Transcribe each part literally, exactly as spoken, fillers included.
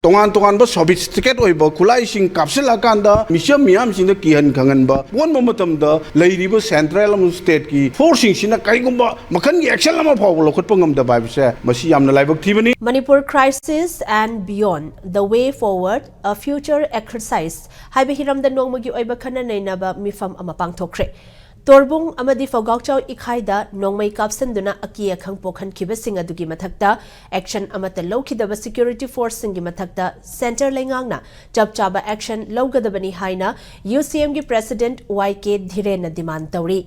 ꯇꯣꯉꯥꯟ ꯇꯣꯉꯥꯟꯕ ꯁꯣꯐꯤꯁꯇꯤꯀꯦꯠ ꯑꯣꯏꯕ ꯈꯨꯠꯂꯥꯏꯁꯤꯡ ꯀꯥꯞꯁꯤꯜꯂꯀꯥꯟꯗ ꯃꯤꯆꯝ ꯃꯤꯌꯥꯝꯁꯤꯡꯗ ꯀꯤꯍꯟ ꯈꯪꯍꯟꯕ, ꯑꯣꯟꯕ ꯃꯇꯝꯗ ꯂꯩꯔꯤꯕ ꯁꯦꯟꯇ꯭ꯔꯦꯜ ꯑꯃꯁꯨꯡ ꯁ꯭ꯇꯦꯠꯀꯤ ꯐꯣꯔꯁꯁꯤꯡꯁꯤꯅ ꯀꯔꯤꯒꯨꯝꯕ ꯃꯈꯜꯒꯤ ꯑꯦꯛꯁꯟ ꯑꯃ ꯐꯥꯎꯕ ꯂꯧꯈꯠꯄ ꯉꯝꯗꯕ ꯍꯥꯏꯕꯁꯦ ꯃꯁꯤ ꯌꯥꯝꯅ ꯂꯥꯏꯕꯛ ꯊꯤꯕꯅꯤ꯫ Manipur Crisis and Beyond, The Way Forward, A Future Exercise ꯍꯥꯏꯕ ꯍꯤꯔꯝꯗ ꯅꯣꯡꯃꯒꯤ ꯑꯣꯏꯕ ꯈꯟꯅ ꯅꯩꯅꯕ ꯃꯤꯐꯝ ꯑꯃ ꯄꯥꯡꯊꯣꯛꯈ꯭ꯔꯦ꯫ ꯇꯣꯔꯕꯨꯡ ꯑꯃꯗꯤ ꯐꯧꯒꯥꯎꯆꯥꯎ ꯏꯈꯥꯏꯗ ꯅꯣꯡꯃꯩ ꯀꯥꯞꯁꯤꯟꯗꯨꯅ ꯑꯀꯤ ꯑꯈꯪ ꯄꯣꯛꯍꯟꯈꯤꯕꯁꯤꯡ ꯑꯗꯨꯒꯤ ꯃꯊꯛꯇ, ꯑꯦꯛꯁꯟ ꯑꯃꯠꯇ ꯂꯧꯈꯤꯗꯕ ꯁꯦꯀ꯭ꯌꯨꯔꯤꯇꯤ ꯐꯣꯔꯁꯁꯤꯡꯒꯤ ꯃꯊꯛꯇ ꯁꯦꯟꯇꯔ ꯂꯩꯉꯥꯛꯅ ꯆꯞ ꯆꯥꯕ ꯑꯦꯛꯁꯟ ꯂꯧꯒꯗꯕꯅꯤ ꯍꯥꯏꯅ ꯌꯨ ꯁꯤ ꯑꯦꯝꯒꯤ ꯄ꯭ꯔꯦꯁꯤꯗꯦꯟꯠ ꯋꯥꯏ ꯀꯦ ꯙꯤꯔꯦꯟꯅ ꯗꯤꯃꯥꯟ ꯇꯧꯔꯤ꯫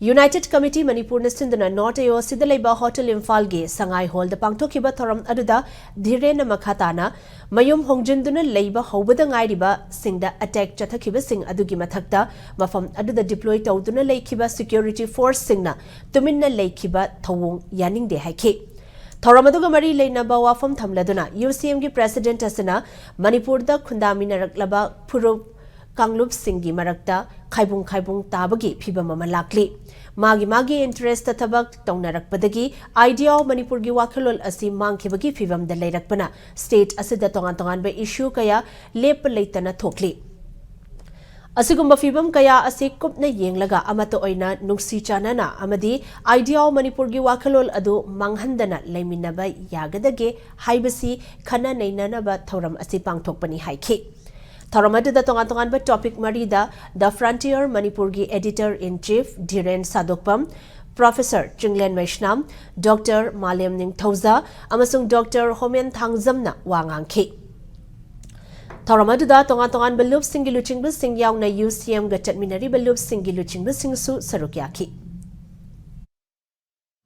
ꯌꯨꯅꯥꯏꯇꯦꯗ ꯀꯃꯤꯇꯤ ꯃꯅꯤꯄꯨꯔꯅ ꯁꯤꯟꯗꯨꯅ ꯅꯣꯔꯠ ꯑꯦ ꯑꯣ ꯁꯤꯗ ꯂꯩꯕ ꯍꯣꯇꯦꯜ ꯏꯝꯐꯥꯜꯒꯤ ꯁꯉꯥꯏ ꯍꯣꯜꯗ ꯄꯥꯡꯊꯣꯛꯈꯤꯕ ꯊꯧꯔꯝ ꯑꯗꯨꯗ ꯙꯤꯔꯦꯟꯅ ꯃꯈꯥ ꯇꯥꯅ ꯃꯌꯨꯝ ꯍꯣꯡꯖꯤꯟꯗꯨꯅ ꯂꯩꯕ ꯍꯧꯕꯗ ꯉꯥꯏꯔꯤꯕꯁꯤꯡꯗ ꯑꯦꯇꯦꯛ ꯆꯠꯊꯈꯤꯕꯁꯤꯡ ꯑꯗꯨꯒꯤ ꯃꯊꯛꯇ ꯃꯐꯝ ꯑꯗꯨꯗ ꯗꯤꯄ꯭ꯂꯣꯏ ꯇꯧꯗꯨꯅ ꯂꯩꯈꯤꯕ ꯁꯦꯀ꯭ꯌꯨꯔꯤꯇꯤ ꯐꯣꯔꯁꯁꯤꯡꯅ ꯇꯨꯃꯤꯟꯅ ꯂꯩꯈꯤꯕ ꯊꯧꯑꯣꯡ ꯌꯥꯅꯤꯡꯗꯦ ꯍꯥꯏꯈꯤ꯫ ꯊꯧꯔꯝ ꯑꯗꯨꯒ ꯃꯔꯤ ꯂꯩꯅꯕ ꯋꯥꯐꯝ ꯊꯝꯂꯗꯨꯅ ꯌꯨ ꯁꯤ ꯑꯦꯝꯒꯤ ꯄ꯭ꯔꯦꯁꯤꯗꯦꯟꯠ ꯑꯁꯤꯅ ꯃꯅꯤꯄꯨꯔꯗ ꯈꯨꯟꯗꯥꯃꯤꯟꯅꯔꯛꯂꯕ ꯐꯨꯔꯨꯞ ꯀꯥꯡꯂꯨꯞꯁꯤꯡꯒꯤ ꯃꯔꯛꯇ ꯈꯥꯏꯕꯨꯡ ꯈꯥꯏꯕꯨꯡ ꯇꯥꯕꯒꯤ ꯐꯤꯕꯝ ꯑꯃ ꯂꯥꯛꯂꯤ꯫ ꯃꯥꯒꯤ ꯃꯥꯒꯤ ꯏꯟꯇꯔꯦꯁꯇ ꯊꯕꯛ ꯇꯧꯅꯔꯛꯄꯗꯒꯤ Idea of ꯃꯅꯤꯄꯨꯔꯒꯤ ꯋꯥꯈꯜꯂꯣꯟ ꯑꯁꯤ ꯃꯥꯡꯈꯤꯕꯒꯤ ꯐꯤꯕꯝꯗ ꯂꯩꯔꯛꯄꯅ ꯁ꯭ꯇꯦꯠ ꯑꯁꯤꯗ ꯇꯣꯉꯥꯟ ꯇꯣꯉꯥꯟꯕ ꯏꯁꯨ ꯀꯌꯥ ꯂꯦꯞꯄ ꯂꯩꯇꯅ ꯊꯣꯛꯂꯤ꯫ ꯑꯁꯤꯒꯨꯝꯕ ꯐꯤꯕꯝ ꯀꯌꯥ ꯑꯁꯤ ꯀꯨꯞꯅ ꯌꯦꯡꯂꯒ ꯑꯃꯠꯇ ꯑꯣꯏꯅ ꯅꯨꯡꯁꯤ ꯆꯥꯟꯅꯅ ꯑꯃꯗꯤ Idea of ꯃꯅꯤꯄꯨꯔꯒꯤ ꯋꯥꯈꯜꯂꯣꯟ ꯑꯗꯨ ꯃꯥꯡꯍꯟꯗꯅ ꯂꯩꯃꯤꯟꯅꯕ ꯌꯥꯒꯗꯒꯦ ꯍꯥꯏꯕꯁꯤ ꯈꯟꯅ ꯅꯩꯅꯅꯕ ꯊꯧꯔꯝ ꯑꯁꯤ ꯄꯥꯡꯊꯣꯛꯄꯅꯤ ꯍꯥꯏꯈꯤ꯫ ꯊꯧꯔꯝ ꯑꯗꯨꯗ ꯇꯣꯉꯥꯟ ꯇꯣꯉꯥꯟꯕ ꯇꯣꯄꯤꯛ ꯃꯔꯤꯗ The Frontier ꯃꯅꯤꯄꯨꯔꯒꯤ editor in chief Dhiren Sadokpam, professor Chinglen Meisnam, doctor Malem Ningthouja ꯑꯃꯁꯨꯡ ꯗꯣꯛꯇꯔ ꯍꯣꯃꯦꯟ ꯊꯥꯡꯖꯝꯅ ꯋꯥ ꯉꯥꯡꯈꯤ꯫ ꯊꯧꯔꯝ ꯑꯗꯨꯗ ꯇꯣꯉꯥꯟ ꯇꯣꯉꯥꯟꯕ ꯂꯨꯞꯁꯤꯡꯒꯤ ꯂꯨꯆꯤꯡꯕꯁꯤꯡ ꯌꯥꯎꯅ ꯌꯨ ꯁꯤ ꯑꯦꯝꯒ ꯆꯠꯃꯤꯟꯅꯔꯤꯕ ꯂꯨꯞꯁꯤꯡꯒꯤ ꯂꯨꯆꯤꯡꯕꯁꯤꯡꯁꯨ ꯁꯔꯨꯛ ꯌꯥꯈꯤ꯫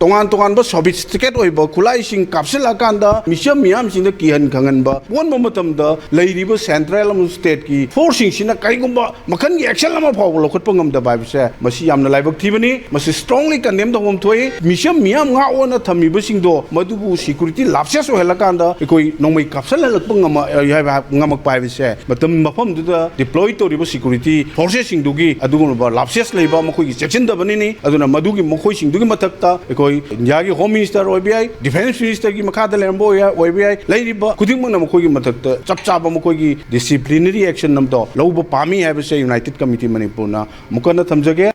ꯇꯣꯉꯥꯟ ꯇꯣꯉꯥꯟꯕ ꯁꯣꯐꯤꯁꯇꯤꯀꯦꯠ ꯑꯣꯏꯕ ꯈꯨꯠꯂꯥꯏꯁꯤꯡ ꯀꯥꯞꯁꯤꯜꯂꯀꯥꯟꯗ ꯃꯤꯆꯝ ꯃꯤꯌꯥꯝꯁꯤꯡꯗ ꯀꯤꯍꯟ ꯈꯪꯍꯟꯕ, ꯑꯣꯟꯕ ꯃꯇꯝꯗ ꯂꯩꯔꯤꯕ ꯁꯦꯟꯇ꯭ꯔꯦꯜ ꯑꯃꯁꯨꯡ ꯁ꯭ꯇꯦꯠꯀꯤ ꯐꯣꯔꯁꯁꯤꯡꯁꯤꯅ ꯀꯔꯤꯒꯨꯝꯕ ꯃꯈꯜꯒꯤ ꯑꯦꯛꯁꯟ ꯑꯃ ꯐꯥꯎꯕ ꯂꯧꯈꯠꯄ ꯉꯝꯗꯕ ꯍꯥꯏꯕꯁꯦ ꯃꯁꯤ ꯌꯥꯝꯅ ꯂꯥꯏꯕꯛ ꯊꯤꯕꯅꯤ꯫ ꯃꯁꯤ ꯁ꯭ꯇꯔꯣꯡꯂꯤ ꯀꯟꯗꯦꯝ ꯇꯧꯐꯝ ꯊꯣꯛꯏ꯫ ꯃꯤꯆꯝ ꯃꯤꯌꯥꯝ ꯉꯥꯛ ꯑꯣꯟꯅ ꯊꯝꯃꯤꯕꯁꯤꯡꯗꯣ ꯃꯗꯨꯕꯨ ꯁꯦꯀ꯭ꯌꯨꯔꯤꯇꯤ ꯂꯥꯞꯁꯦꯁ ꯑꯣꯏꯍꯜꯂꯀꯥꯟꯗ ꯑꯩꯈꯣꯏ ꯅꯣꯡꯃꯩ ꯀꯥꯞꯁꯤꯜꯍꯜꯂꯛꯄ ꯉꯝꯃ-, ꯍꯥꯏꯕ ꯉꯝꯃꯛꯄ ꯍꯥꯏꯕꯁꯦ ꯃꯇꯝ ꯃꯐꯝꯗꯨꯗ ꯗꯤꯄ꯭ꯂꯣꯏ ꯇꯧꯔꯤꯕ ꯁꯦꯀ꯭ꯌꯨꯔꯤꯇꯤ ꯐꯣꯔꯁꯦꯁꯁꯤꯡꯗꯨꯒꯤ ꯑꯗꯨꯒꯨꯝꯂꯕ ꯂꯥꯞꯁꯦꯁ ꯂꯩꯕ ꯃꯈꯣꯏꯒꯤ ꯆꯦꯛꯁꯤꯟꯗꯕꯅꯤꯅꯤ꯫ ꯑꯗꯨꯅ ꯃꯗꯨꯒꯤ ꯃꯈꯣꯏꯁꯤꯡꯗꯨꯒꯤ ꯃꯊꯛꯇ ꯑꯩꯈꯣꯏ ꯏꯟꯗꯤꯌꯥꯒꯤ ꯍꯣꯝ ꯃꯤꯅꯤꯁꯇꯔ ꯑꯣꯏꯕ ꯌꯥꯏ, ꯗꯤꯐꯦꯟꯁ ꯃꯤꯅꯤꯁꯇꯔꯒꯤ ꯃꯈꯥꯗ ꯂꯩꯔꯝꯕ ꯑꯣꯏ-, ꯑꯣꯏꯕ ꯌꯥꯏ꯫ ꯂꯩꯔꯤꯕ ꯈꯨꯗꯤꯡꯃꯛꯅ ꯃꯈꯣꯏꯒꯤ ꯃꯊꯛꯇ ꯆꯞ ꯆꯥꯕ ꯃꯈꯣꯏꯒꯤ ꯗꯤꯁꯤꯄ꯭ꯂꯤꯅꯔꯤ ꯑꯦꯛꯁꯟ ꯑꯃꯗꯣ ꯂꯧꯕ ꯄꯥꯝꯃꯤ ꯍꯥꯏꯕꯁꯦ ꯌꯨꯅꯥꯏꯇꯦꯗ ꯀꯃꯤꯇꯤ ꯃꯅꯤꯄꯨꯔꯅ ꯑꯃꯨꯛ ꯍꯟꯅ ꯊꯝꯖꯒꯦ꯫